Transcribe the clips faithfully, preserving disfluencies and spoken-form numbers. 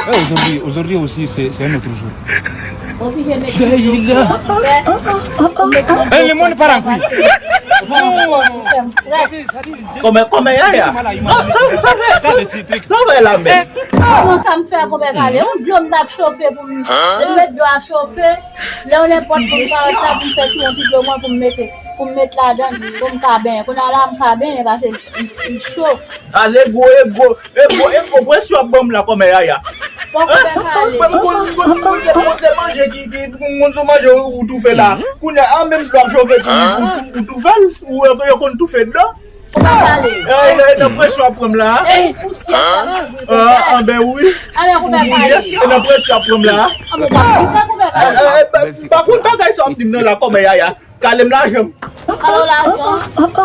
Eh, aujourd'hui, aujourd'hui aussi, c'est c'est un autre jour. Obligé mettre. Daïla. Eh, le monde part en couille. Kòmè, kòmè, yaya. Sa, sa, sa, sa, sa, sa, sa, la, men. Kòman sa m fè konpè Kale? Yon dlo m t ap chofe pou m. Depi m met dlo a chofe, lè yon nenpòt moun parèt la pou m fè ti yon ti dlo mwen pou m mete, pou m met ladan l, pou m ka benyen. Kounye a la m ka benyen paske l cho. Ale gwo, e gwo, e gwo, e gwo presyon ap ban m la kòmè yaya. Bon, konpè Kale. Mwen m konn, m konn, m konn se manje ki, ki, m konn se manje ou toufe la. Kounye a, menm dlo ap chofe tou, ou, ou toufe l, ou yo konn toufe dlo. Konpè Kale. E nan presyon ap pran m la. E pousyè sa m di Ah, ah, ben wi. Ale konpè Kale. E nan presyon ap pran m la. A mwen pa konpè konpè Kale. Pa konn bagay sa w ap di m nan la kòmè yaya. Kale m lajan m. Kale w lajan.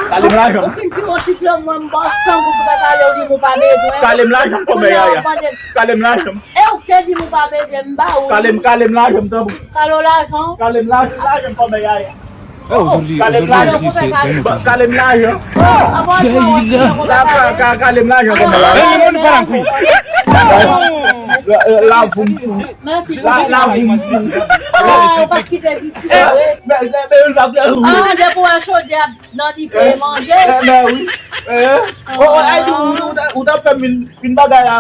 Kale m lajan Ou m. fin di yon ti dlo mwen m ba w san goud konpè Kale, ou di m ou pa bezwen. Kale m lajan m kòmè yaya. Kale m lajan m. E ou te di m ou pa bezwen m ba ou. Kale m, kale m lajan m tanpri. Kale w lajan. Kale m lajan, lajan m kòmè yaya. Kale m lajan. Kale m lajan. Kale m lajan kòman la. Lavoum. Lavoum. Ou pa kite diskite. Ah, depi w wè chodyè nan dife, manje. Men wi. Ou t ap fè m vin bagay la.